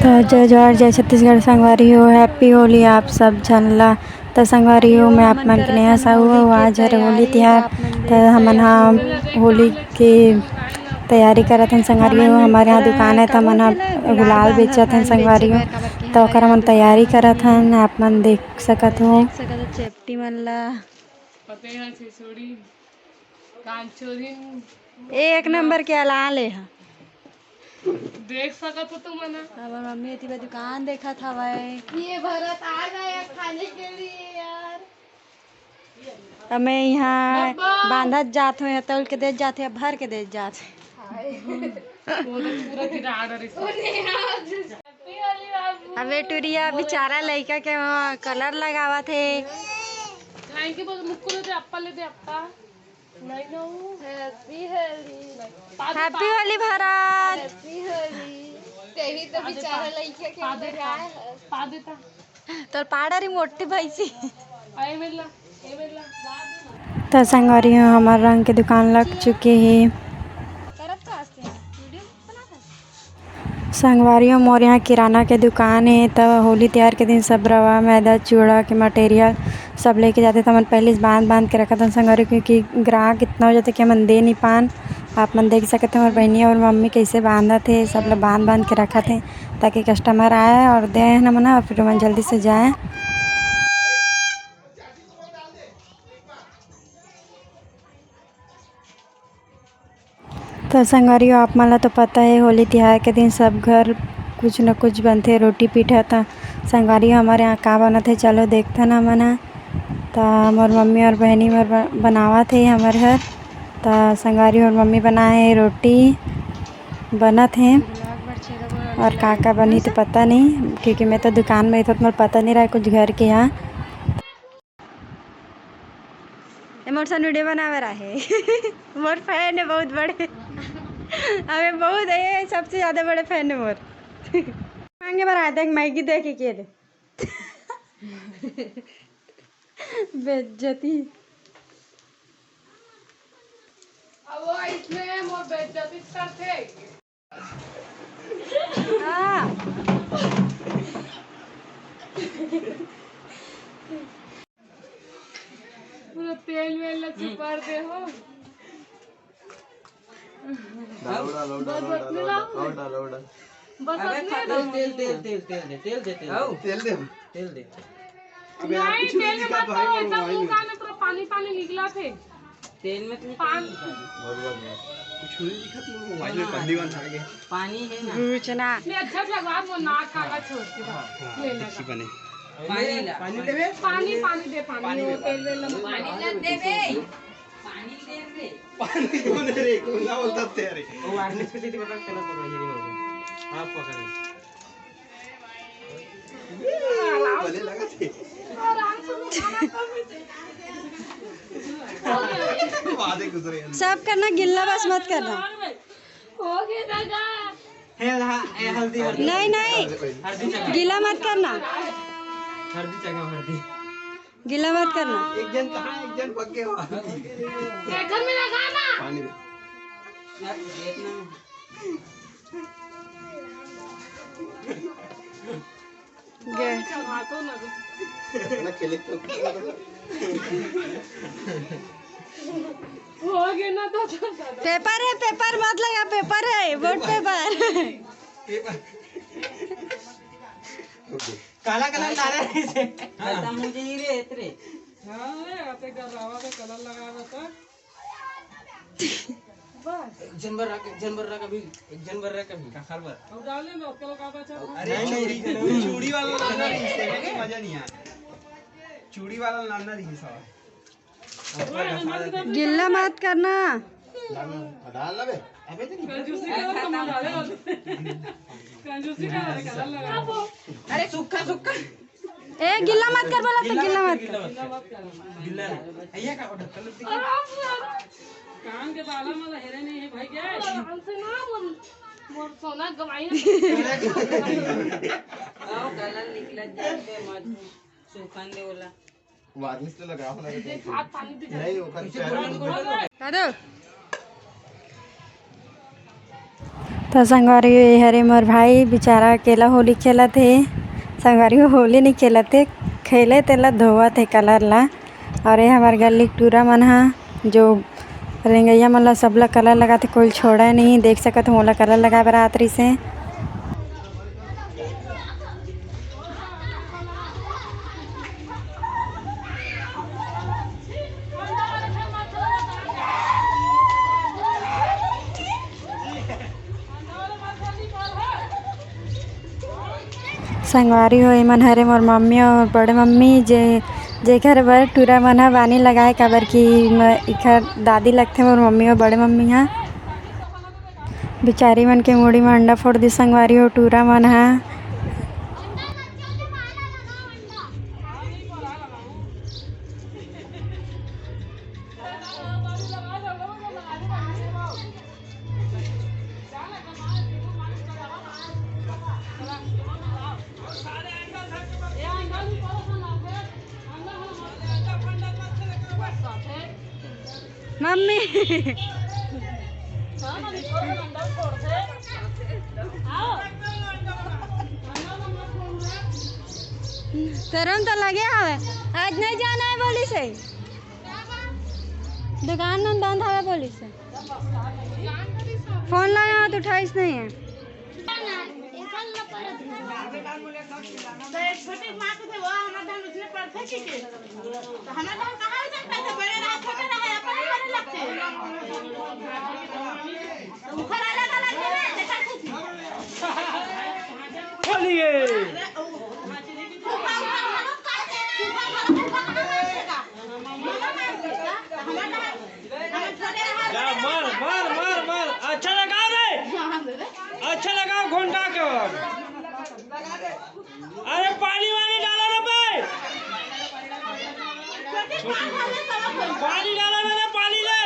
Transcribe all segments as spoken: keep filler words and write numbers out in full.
त जय जोहार, जय छत्तीसगढ़ संगवारी हो, happy होली आप सब झन ला। त संगवारी हो, मैं आप मन के नेहा साहू हूँ। आज हरे होली तिहार, त हमन ह होली के तैयारी करत हन संगवारी हो। हमर यहाँ दुकान है, त हमन ह गुलाल बेचत हन संगवारी हो, त ओकर हमन तैयारी करत हन, आप मन देख सकत हो। चेपटी मन ला। पते है छेछोड़ी, कान चोरिन। ए, एक नंबर के अलाल ए ह। देख सकत हो तुमन। हमर मम्मी एती बर दुकान देखत हवय। ये भरत आ गया खाने के लिए यार। अब मैं यहाँ बांधत जात हूँ, यहाँ तौल के देत जात हूँ, अब भर के देत जात हूँ। वो तो पूरा गिरा रही। अबे टुरिया बेचारा लइका के वहाँ कलर लगावत हे। थैंक यू बोल, मुक्कू ले दे, अप्पा ले दे, अप्पा। नहीं ना वो। Happy होली। पा दे, हैप्पी पा। होली भरत। Happy होली। तेरी तो बेचारा लइका के पा दे, अंदर पा। आया है। पा देता। तोर पाड़ा री मोटी भैंसी। आए मेला, ए मेला। त संगवारी हो, हमर रंग के दुकान लग चुके हे। करत का हस तें? वीडियो बनात हस? संगवारी हो, मोर यहाँ किराना के दुकान हे, त होली तिहार के दिन सब रवा, मैदा, चूड़ा के material सब लेके जाथे। त हमन पहले से बांध बांध के रखत हन संगवारी हो, क्योंकि ग्राहक इतना हो जाथे कि हमन दे नहीं पान। आप मन देख सकत हो, मोर बहिनी और मम्मी कैसे बांधत हे, सब ल बांध बांध के रखत हे, ताकि customer आए और दे हमन ह, और फिर हमन जल्दी से जाए। त संगवारी हो, आप मन ला तो पता हे, होली तिहार के दिन सब घर कुछ न कुछ बनथे, रोटी पीठा। त संगवारी हो, हमर यहाँ का बनत हे, चलो देखथन हमन ह। त मोर मम्मी और बहिनी मोर ब-, बनावत हे हमर घर। त संगवारी हो, मोर मम्मी बनाए हे रोटी, बनत हे, और का का बनही तो पता नहीं, क्योंकि मैं तो दुकान में रहिथों, त मोर पता नहीं रहे कुछ घर के यहाँ। ए मोर सन वीडियो बनावे रहे। मोर fan है बहुत बड़े। अबे बहुत, ए सबसे ज्यादा बड़े fan है मोर। मांगे बर आए, देख मैगी देखे के ले। बेइज्जती। अब वो इसमें मोर बेइज्जती करथे। हाँ। पूरा तेल वेल ला चिपड़ दे हो। डालो, डालो, बस डालो, उतने डालो, लाओ। डालो, डालो, डालो। बस अबे उतने खत्म, दे। तेल, तेल, तेल, तेल दे, तेल दे, तेल दे। आओ। तेल दे। तेल दे। अबे यार, नहीं, कुछ तेल नहीं दिखा मत भाई, करो, वो एकदम mobile मुंह में। कान में पूरा पानी पानी निकला थे। तेल में तो पान- निकल गया। बस, बस, बस। कुछ नहीं दिखा तुम, mobile में हाँ। पन्नी बंद आ गया। पानी है ना। रुचना। मैं अच्छा से लगा, वो नाक काला छोड़ के बस। हाँ, ले लगा। दिखी बने। पानी ला। पानी देवे? पानी, पानी दे, पानी, पानी वो दे, तेल वेल पानी। पानी ला देवे। पानी दे रे। पानी कौन है रे? कौन ना बोलता तेरे? वो वार्निश के सीटी में रख के ना पकड़, ये नहीं होगा। आप पकड़। भले लगा थे। वादे गुजरे हैं। सब करना, गिल्ला बस मत करना। हो गया दादा। हे ला-, ए, हल्दी, हल्दी। नहीं, नहीं। हल्दी चढ़ा। गिल्ला मत करना। हल्दी चढ़ा, हल्दी। गिला मत करना। एक जन कहाँ, एक जन पक्के हो। देखन में लगा ना। पानी दे। यार, देखना। गए। ना खेले तो। हो गया ना तो, तो, तो, तो। पेपर है, पेपर मत लगा, पेपर है, बोर्ड पेपर। पेपर। ओके। काला कलर ला रहे हैं इसे। खत्म हो जाई रे, एतरे। हाँ, रे, आते कर रहा था, कलर लगा रहा था। बस। एक जनवर रख, एक जनवर रख अभी, एक जनवर रख अभी। का खरबर? अब डाले ना, उसके लोग का बचा था? अरे, नहीं, चूड़ी, नहीं। चूड़ी वाला लाना नहीं, इससे मजा नहीं आया। चूड़ी वाला लाना नहीं, साला। गिल्ला मत करना। डाल ना बे। अबे तो नहीं। कंजूसी कर, कम डाले वाले। कंजूसी कर, कलर लगा। अरे सूखा, सूखा। ए, गिल्ला मत कर, बोला तो गिल्ला मत कर। गिल्ला नहीं। भैया का ऑर्डर कलर दिखा। कान के बाला मला हेरे नहीं है भाई, क्या है? हमसे ना बोल। मोर सोना गवाई। आओ, कलर निकला जाए, मत सूखन दे बोला। वार्निश तो लगाओ ना। देख, हाथ पानी दिखा। नहीं, ओकर पैर में। दादा। तो संगवारी हो, ये हरे मोर भाई, बेचारा अकेला होली खेलत हे। संगवारी हो, होली नहीं खेलत हे, खेले तेला धोवत हे कलर ला। और ये हमर गली के टूरा मन हा, जो रेंगइया मन ला, सबला कलर लगाथे, कोई छोड़ा नहीं। देख सकत हो, मोला कलर लगाए बर आत रहिस हे। संगवारी हो, एमन हरे मोर मम्मी और बड़े मम्मी, जे, जेकर बर टूरा मन ह बानी लगाए, काबर कि म-, इखर दादी लगथे मोर मम्मी और बड़े मम्मी ह। बेचारी मन के मुड़ी म अंडा फोड़ दी संगवारी हो टूरा मन ह। मम्मी। शरम तो लगे हवे, आज नहीं जाना है बोलिस हे। दुकान में बंद हवे बोलिस हे। फोन लगाओ तो उठाइस नहीं है। तो एक छोटी माँ को थे, वो हमारे धान उसने पढ़ते की के? तो हमारे धान कहाँ से पढ़ते? बड़े रहा, छोटे रहा, अपन ही पढ़े लगते। तो ऊपर अलग अलग है ना, देखा कुछ। बोलिए। ऊपर, ऊपर, ऊपर, ऊपर, ऊपर, ऊपर, ऊपर, ऊपर, ऊपर, ऊपर, ऊपर, ऊपर, ऊपर, ऊपर, जा, मार, मार, मार, मार। अच्छा लगा रे। अच्छा लगा घोंटा के। अरे पानी वानी डालो ना बे। पानी डालो ना रे, पानी ले।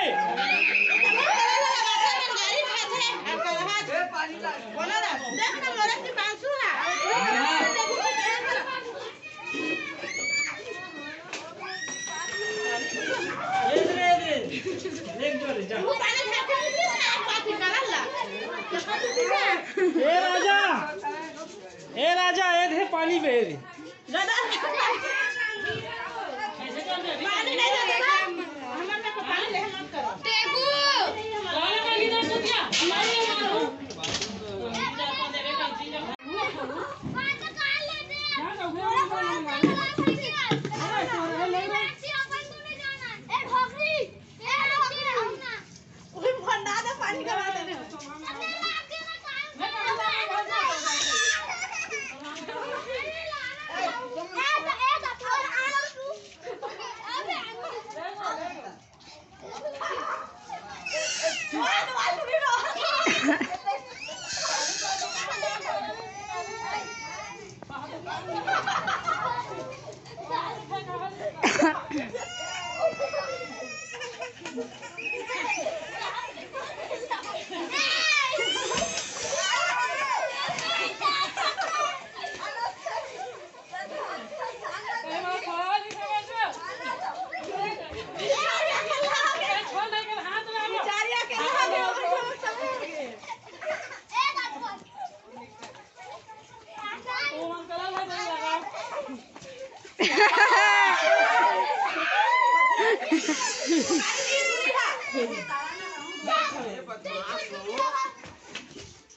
ए राजा, ए राजा, ए दे पानी बे।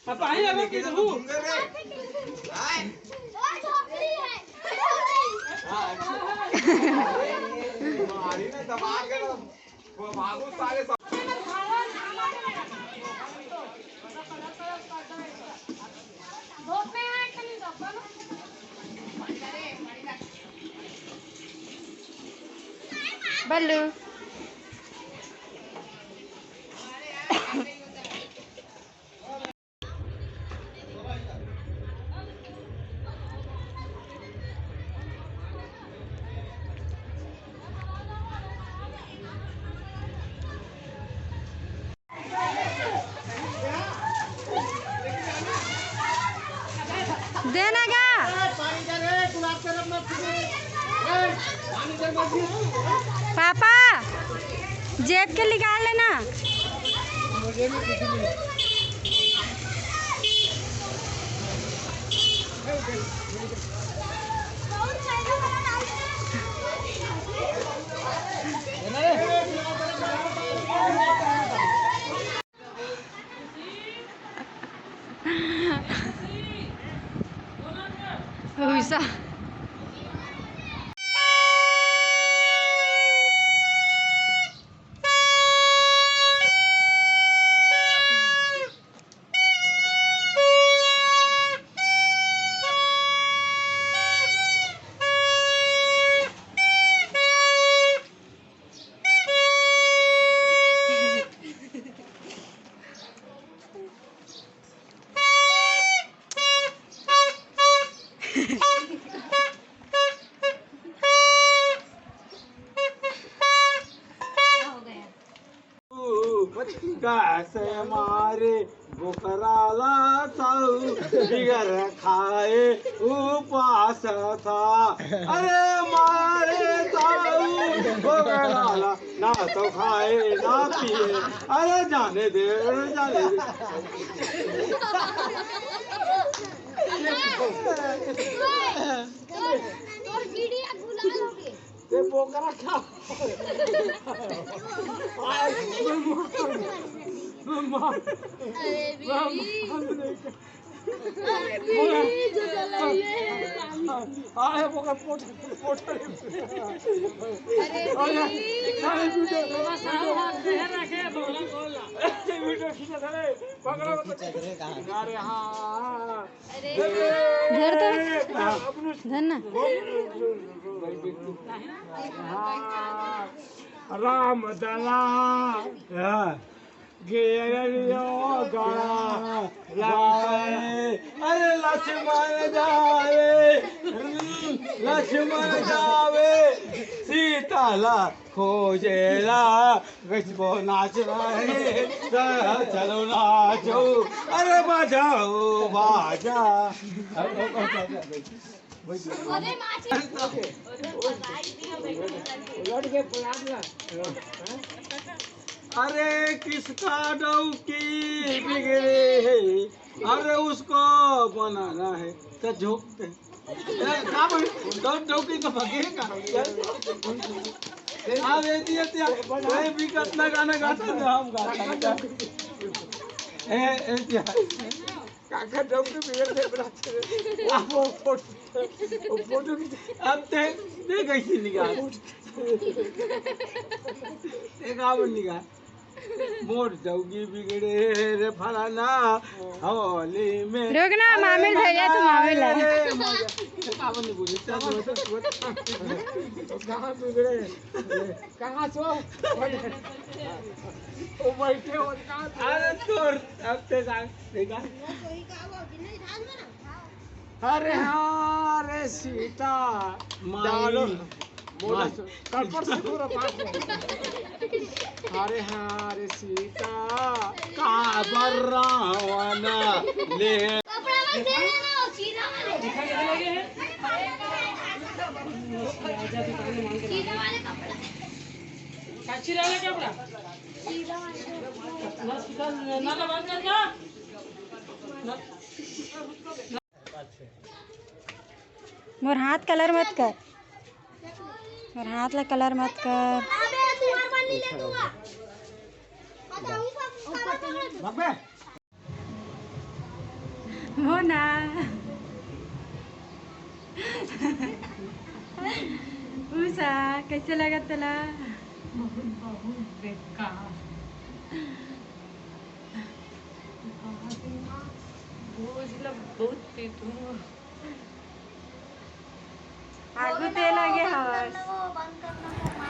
अब पानी लगा के देखू। बल्लू। देना गा। पापा, जेब के निकाल लेना। Usa. कइसे मारे बोकरा ला साहू, बिगर खाए उपास था। अरे मारे साहू बोकरा ला, ना तो खाए ना पिए। अरे जाने दे, अरे जाने दे। तोर, तोर बीड़ी या गुलाल हो गे। ये बोकरा खा। अरे बीड़ी। अरे बीड़ी जो जलाई है। अरे बोकरा पोट, पोट। अरे अरे बीड़ी। अरे बीड़ी। बस हाथ में रखे, बोला, बोला। अरे बीड़ी खींचा था रे, पकड़ा मत। अरे हाँ। धर तो। धर ना। राम दला। हाँ। गेर लियो गला। अरे लक्ष्मण जावे, लक्ष्मण जावे, सीता ला खोजेला। गजबो नाच रहे, चलो नाचो, अरे बजाओ बाजा। अरे किसका डौकी बिगड़ी है, अरे उसको बनाना है। तो झोंक दे। ए, का बोल? तो डौकी तो भगेगा। अब ये दिया, दिया। कोई भी कितना गाना गाता है, हम गाता है। ए, ए, दिया। काका डौकी बिगड़ दे बड़ा। अब वो फोटो, वो फोटो भी अब ते, दे कैसी निगाह। एक और निगाह। मोर डौकी बिगड़े रे फलाना, होली में। रुक ना, अरे मामिल भैया, तू मामिल ला। रे, मजा। कहाँ बोली, बोली, चल, बोल, बोल। कहाँ बिगड़े? कहाँ सो? वो बैठे हो, कहाँ सो? अरे तोर, अब ते जान, देखा। अरे हाँ रे सीता, माई। डालो। मोला माई। कपड़ से पूरा पास हो। अरे हाँ रे सीता। काबर रावण ले। कपड़ा मत दे देना, वो सीधा वाले। सीधा वाले कपड़ा। काची वाले कपड़ा? सीधा वाले। ना सीधा, ना तो बात कर जा। ना। मोर हाथ कलर मत कर, मोर हाथ ला कलर मत कर। मोना, उषा, कैसे लगत तोला? बहुत, बहुत बेकार। बहुत, मतलब, बहुत पीटूँ। आगू ते लगे हवस।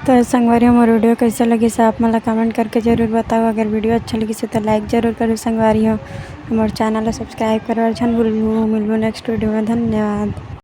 तो संगवारी हो, मोर video कैसे लगिस, आप मन ला comment करके जरूर बताओ। अगर video अच्छा लगिस हे तो like जरूर करो संगवारी हो, हमर channel ला subscribe करो और झन भूलहू। मिलबो next video में, धन्यवाद।